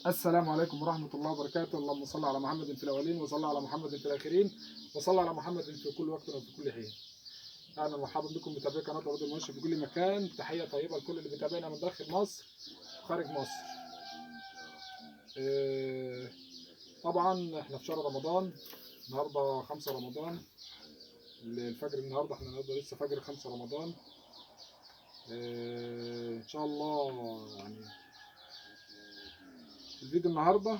السلام عليكم ورحمة الله وبركاته. اللهم صل على محمد في الأولين وصل على محمد في الآخرين وصل على محمد في كل وقت وفي كل حين. أهلا ومرحبا بكم متابعي قناة أرض المواشي في كل مكان. تحية طيبة لكل اللي بيتابعنا من داخل مصر وخارج مصر. طبعا احنا في شهر رمضان، النهارده 5 رمضان، الفجر النهارده، احنا النهارده لسه فجر 5 رمضان. ان شاء الله يعني الفيديو النهارده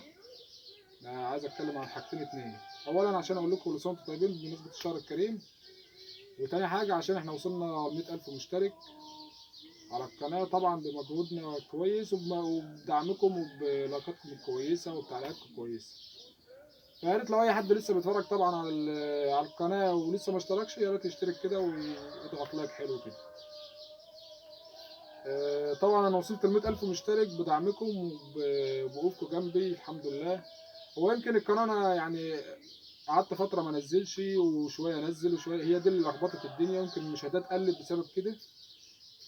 عايز اتكلم عن حاجتين اتنين. اولا عشان اقول لكم كل سنة وانتم طيبين بمناسبة الشهر الكريم، وتاني حاجة عشان احنا وصلنا 100,000 مشترك على القناة، طبعا بمجهودنا كويس وبدعمكم وبلايكاتكم الكويسة وبتعليقاتكم الكويسة. فيا ريت لو اي حد لسه بيتفرج طبعا على القناة ولسه ما اشتركش، يا ريت يشترك كده ويضغط like حلو كده. طبعا انا وصلت ل 100,000 مشترك بدعمكم وبوقوفكم جنبي الحمد لله. هو يمكن القناة انا يعني قعدت فترة ما انزلش، وشوية انزل وشوية، هي دي اللي لخبطت الدنيا، يمكن المشاهدات قلت بسبب كده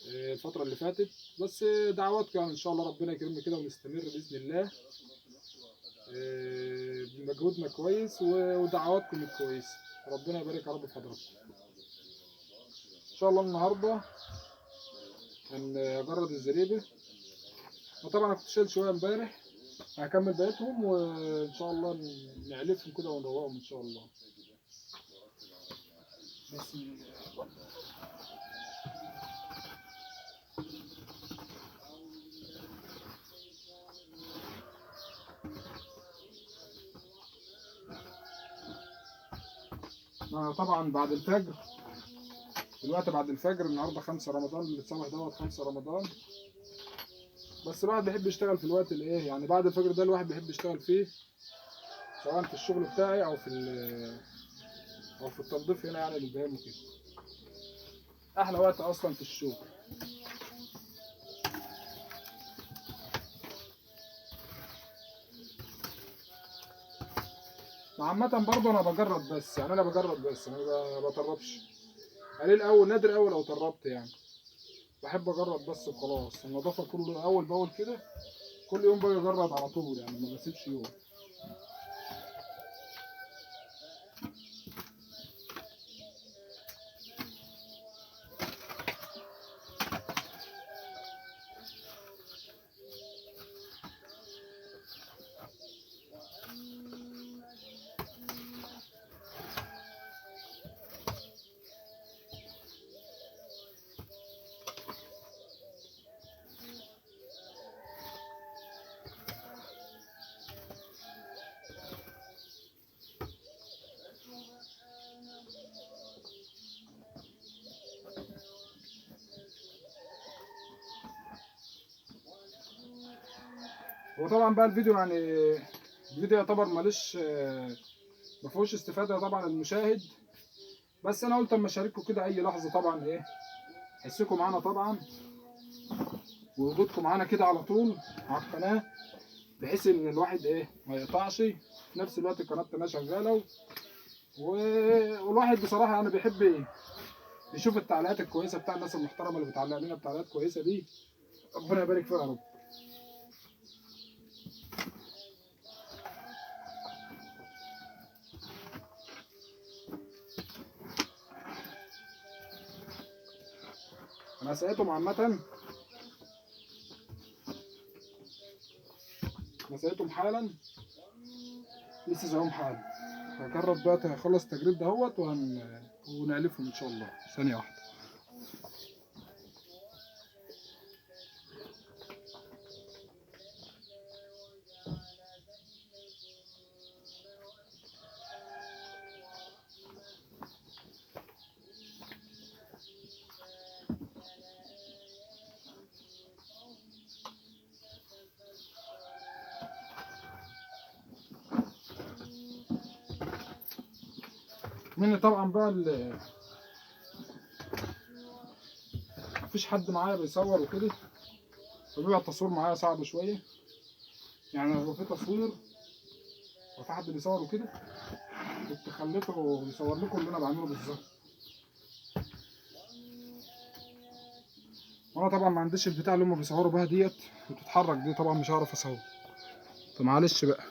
الفترة اللي فاتت، بس دعواتكم يعني ان شاء الله ربنا يكرمنا كده ونستمر باذن الله بمجهودنا كويس ودعواتكم الكويسة. ربنا يبارك يا رب في حضراتكم. ان شاء الله النهارده هنجرد الزريبه، وطبعا انا كنت شايل شوية امبارح، هكمل بقيتهم وان شاء الله نعلفهم كده ونروقهم ان شاء الله. بسم الله. طبعا بعد الفجر، دلوقتي بعد الفجر النهارده 5 رمضان، اللي اتصبح دوت 5 رمضان. بس الواحد بيحب يشتغل في الوقت اللي ايه يعني بعد الفجر ده، الواحد بيحب يشتغل فيه سواء في الشغل بتاعي او في التنظيف هنا يعني للبهايم وكده. احلى وقت اصلا في الشغل. عامة برضه انا بجرد بس، يعني انا بجرد بس، انا ما بطربش قليل اول، نادر اول لو طربت يعني. بحب اجرد بس وخلاص. النظافة كله اول باول كده، كل يوم باجي اجرد على طول يعني، ما بسيبش يوم. وطبعا بقى الفيديو يعني الفيديو يعتبر ماليش ما فيهوش استفاده طبعا للمشاهد، بس انا قلت اما اشارككم كده اي لحظة طبعا ايه حسكم معانا طبعا ووجودكم معانا كده على طول على القناة، بحيث ان الواحد ايه ما يقطعش، في نفس الوقت القناة بتاعتنا شغالة. والواحد بصراحة انا بيحب يشوف التعليقات الكويسة بتاع الناس المحترمة اللي بتعلق لنا بتعليقات كويسة دي، ربنا يبارك فيها يا رب. انا سقيتهم عامة، انا سقيتهم حالا، لسه ساقيهم حالا. هجرب بقى هخلص التجريب دهوت ونعلفهم ان شاء الله. ثانية واحدة. من طبعا بقى مفيش حد معايا بيصور وكده، فبيبقى التصوير معايا صعب شوية يعني. لو في تصوير وفي حد بيصور وكده كنت خليته يصور لكم اللي انا بعمله بالظبط. وانا طبعا ما عنديش البتاع اللي هم بيصوروا بيها ديت بتتحرك دي، طبعا مش هعرف اصور. فمعلش بقى.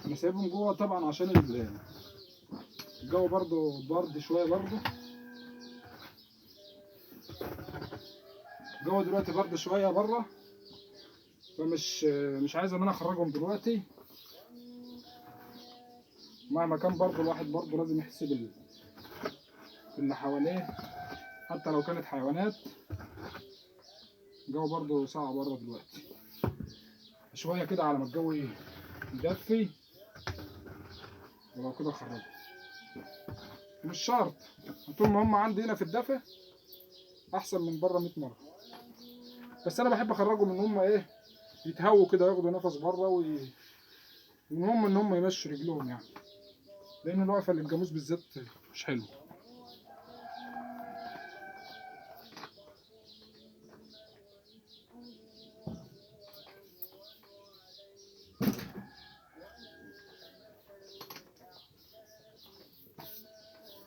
انا سايبهم جوه طبعا عشان الجو برضو برد شوية، برضو الجو دلوقتي برد شوية بره، فمش مش عايز ان انا اخرجهم دلوقتي. مهما كان برضو الواحد برضو لازم يحس باللي حواليه حتى لو كانت حيوانات. الجو برضو صعب بره دلوقتي شوية كده، على ما الجو يدفي ولو كده اخرجهم. مش شرط، طول ما هم عندي هنا في الدفا احسن من بره 100 مرة، بس انا بحب اخرجهم ان هم ايه يتهووا كده، ياخدوا نفس بره، والمهم ان هم يمشوا رجلهم يعني، لان الوقفة اللي الجاموس بالذات مش حلوة.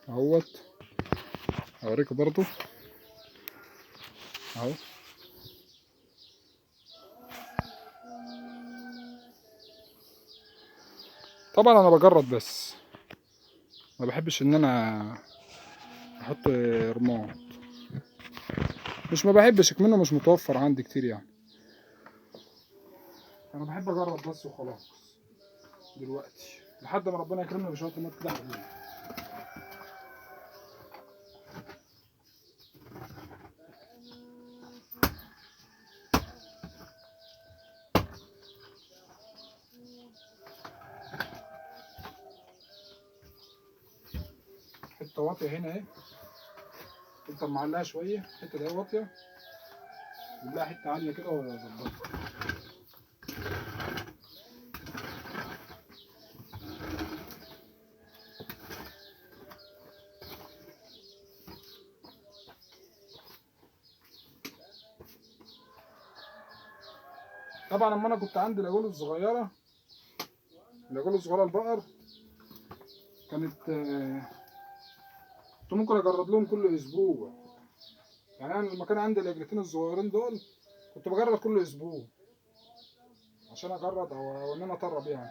اهوت اوريكم برضو اهو. طبعا انا بجرد بس، ما بحبش ان انا احط رماد، مش ما بحبش منه، مش متوفر عندي كتير يعني، انا بحب اجرد بس وخلاص دلوقتي لحد ما ربنا يكرمنا بشوية رماد كده حلوين. حتة واطية هنا اهي، انت معلقه شوية، الحتة دي واطية، جيب لها حتة عالية كده واظبطها. طبعا لما انا كنت عندي العجول الصغيرة، العجول الصغيرة البقر، كانت كنت ممكن اجرد لهم كل اسبوع يعني. انا لما كان عندي العجلتين الصغيرين دول كنت بجرد كل اسبوع عشان اجرد او ان انا اطرب يعني.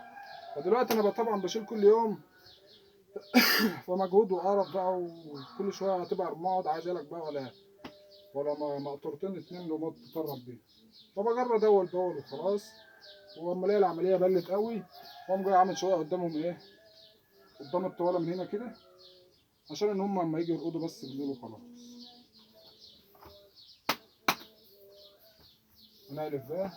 فدلوقتي انا طبعا بشيل كل يوم فمجهود وقرف بقى، وكل شوية هتبقى رماد عايز لك بقى ولا مقطورتين اتنين رماد تطرب بيهم. فبجرد اول باول وخلاص، واما الاقي العملية بلت قوي واقوم جاي عامل شوية قدامهم ايه، قدام الطواله من هنا كده، عشان ان هم اما يجوا يرقدوا بس بالليل وخلاص. ونقلب بقى.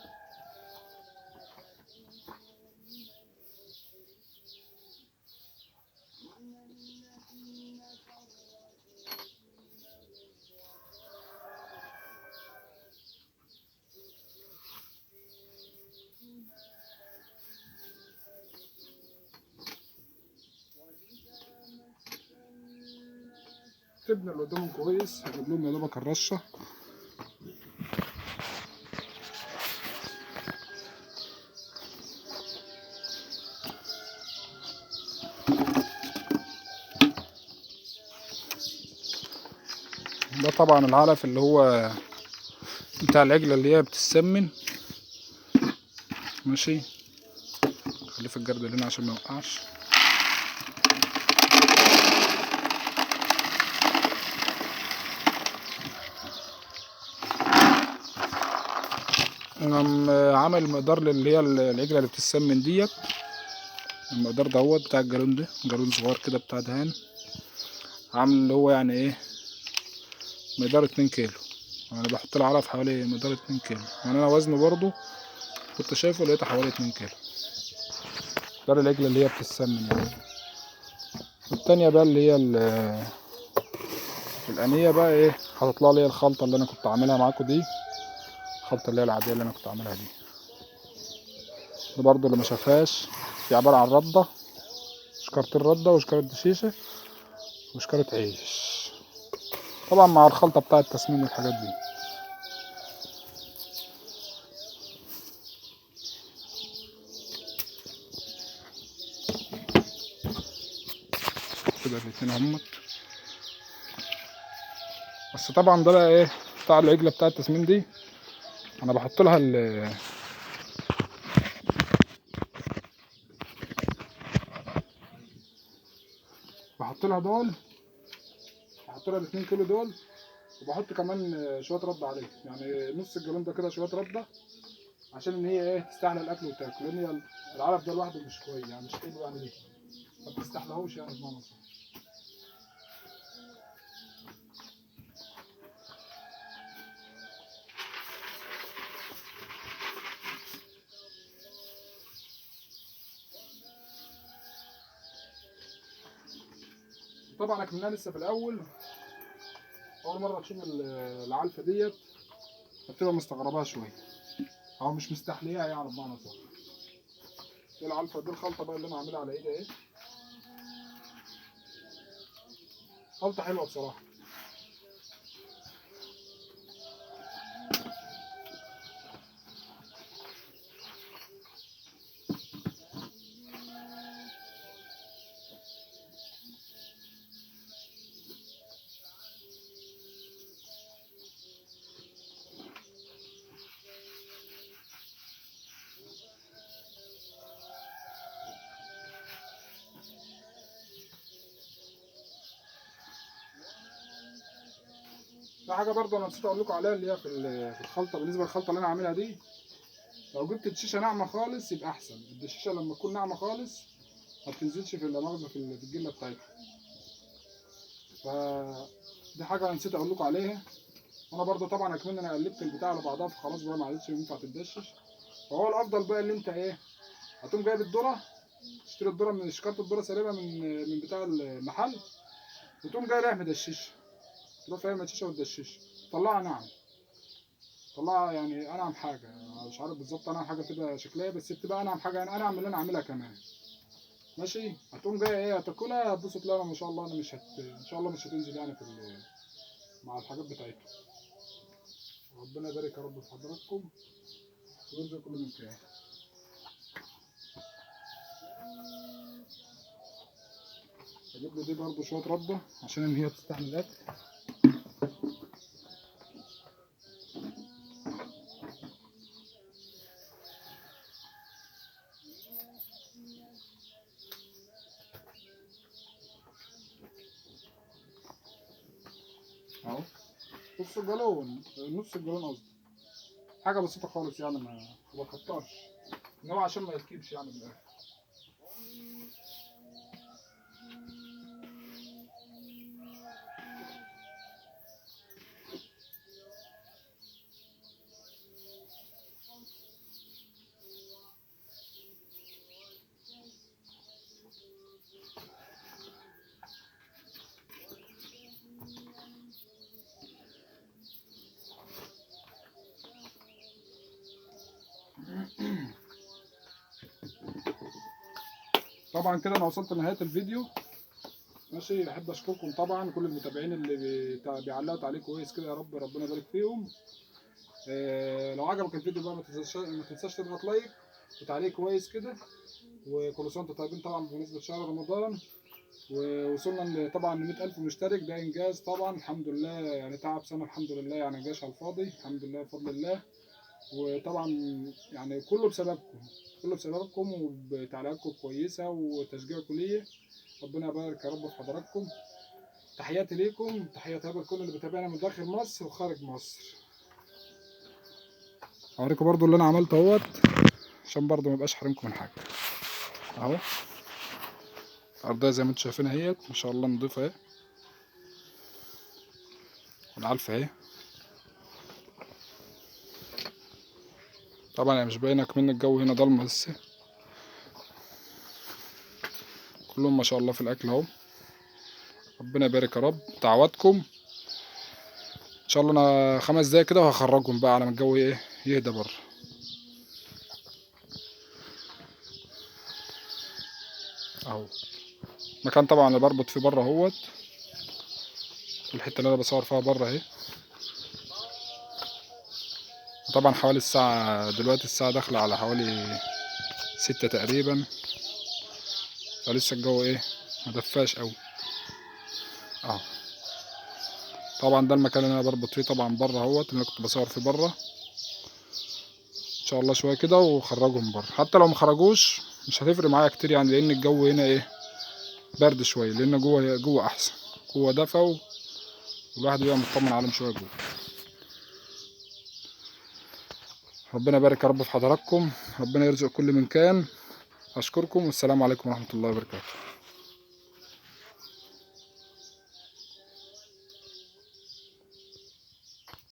تبني اللي قدامهم كويس، هجيب لهم يا دوبك الرشه. ده طبعا العلف اللي هو بتاع العجلة اللي هي بتسمن، ماشي. خليه في الجردل هنا عشان ما يوقعش. انا عامل مقدار اللي هي العجلة اللي بتسمن ديت، المقدار دوت بتاع الجالون ده، جالون صغير كده بتاع دهان، عامل اللي هو يعني ايه مقدار 2 كيلو. انا بحط له علف حوالي مقدار 2 كيلو يعني، انا وزنه برضو كنت شايفه لقيته حوالي 2 كيلو. ده العجلة اللي هي بتسمن يعني. التانية بقى اللي هي الانية بقى ايه، هتطلع لي الخلطة اللي انا كنت عاملها معاكم دي، الخلطة اللي هي العادية اللي انا كنت عاملها دي. ده برضو اللي ما شافهاش، دي عبارة عن رده، شكارتين رده وشكاره دشيشه وشكاره عيش، طبعا مع الخلطة بتاعه التسمين والحاجات دي. كده الاتنين اهمت. بس طبعا ده بقى ايه بتاع العجلة بتاع التسمين دي، انا بحط لها بحط لها دول، بحط لها ال2 كيلو دول، وبحط كمان شوية رده عليه، يعني نص الجالون ده كده شوية رده، عشان ان هي ايه تستحلى الاكل وتاكل، لان هي العلف ده لوحده مش كويس يعني، مش حلو يعني ليه، ما بتستحلهوش يعني بمعنى صح. طبعا اكملناها لسه في الاول، اول مرة تشوف العلفه ديت هتبقى مستغرباها شوية او مش مستحليها يعني بمعنى صح. دي العلفه دي الخلطة بقى اللي انا عاملها على ايدي اهي، خلطه حلوة بصراحة. في حاجة برضه انا نسيت اقول لكم عليها اللي هي في الخلطة. بالنسبة للخلطه اللي انا عاملها دي، لو جبت دشيشه ناعمة خالص يبقى احسن. الدشيشه لما تكون ناعمة خالص ما بتنزلش في المغزى في الجله بتاعتها. فدي حاجة انا نسيت اقول لكم عليها. انا برضه طبعا اكمل انا قلبت البتاع على بعضها، فخلاص بقى ما عادتش ينفع تدشش. فهو الافضل بقى اللي انت ايه، هتقوم جايب الذرة، تشتري الذرة من شكاره الذرة سليمة من بتاع المحل، وتقوم جاي رايح مدششه، تروح فاهم مدششه وتدششه، طلعها ناعم، طلعها يعني انعم حاجة، مش عارف بالظبط انعم حاجة بتبقى شكلها، بس بتبقى انعم حاجة يعني انعم من اللي انا عاملها كمان. ماشي، هتقوم جاية ايه هتاكلها، هتبص تلاقيها ما شاء الله انا مش ان شاء الله مش هتنزل يعني في مع الحاجات بتاعتها. ربنا يبارك يا رب في حضراتكم ويرزق كل من خير. اجيب له دي برضه شوية رده عشان ان هي تستحمل الاكل. اهو نص الجالون، نص الجالون قصدي، حاجة بسيطة خالص يعني، ما بكترش ان هو عشان ما يركبش يعني من الاخر. طبعا كده انا وصلت لنهاية الفيديو. ماشي، احب اشكركم طبعا كل المتابعين اللي بيعلقوا تعليق كويس كده، يا رب ربنا يبارك فيهم. لو عجبك الفيديو بقى ما تنساش تضغط like وتعليق كويس كده، وكل سنة وانتم طيبين طبعا بمناسبة شهر رمضان. ووصلنا طبعا ل 100,000 مشترك، ده انجاز طبعا الحمد لله، يعني تعب سنة الحمد لله، يعني جاش على الفاضي الحمد لله بفضل الله. وطبعا يعني كله بسببكم، كله بسببكم وبتعليقاتكم كويسة وتشجيعكم ليا. ربنا يبارك يا رب في حضراتكم. تحياتي ليكم، تحياتي لكل اللي بيتابعنا من داخل مصر وخارج مصر. هوريكم برضو اللي انا عملته اهوت عشان برضو ما يبقاش حرمكم من حاجة. اهو الارضية زي ما انتم شايفينها اهيت ما شاء الله نضيفه اهي، والعلفه اهي. طبعا هي مش باينة كمان الجو هنا ضلمة لسه. كلهم ما شاء الله في الاكل اهو، ربنا يبارك يا رب. دعواتكم ان شاء الله. انا 5 دقايق كده وهخرجهم بقى على ما الجو ايه يهدى بره. اهو مكان طبعا اللي بربط فيه بره اهوت، الحتة اللي انا بصور فيها بره اهي. طبعا حوالي الساعة دلوقتي، الساعة داخله على حوالي 6 تقريبا، فلسه الجو ايه ما دفاش قوي اهو. طبعا ده المكان اللي انا بربط فيه طبعا بره اهوت، اللي انا كنت بصور فيه بره. ان شاء الله شوية كده وخرجهم بره، حتى لو ما خرجوش مش هتفرق معايا كتير يعني، لان الجو هنا ايه برد شوية، لان جوه احسن، جوه دفا والواحد بيبقى مطمن عليهم شوية جوه. ربنا يبارك يا رب في حضراتكم، ربنا يرزق كل من كان. اشكركم والسلام عليكم ورحمة الله وبركاته.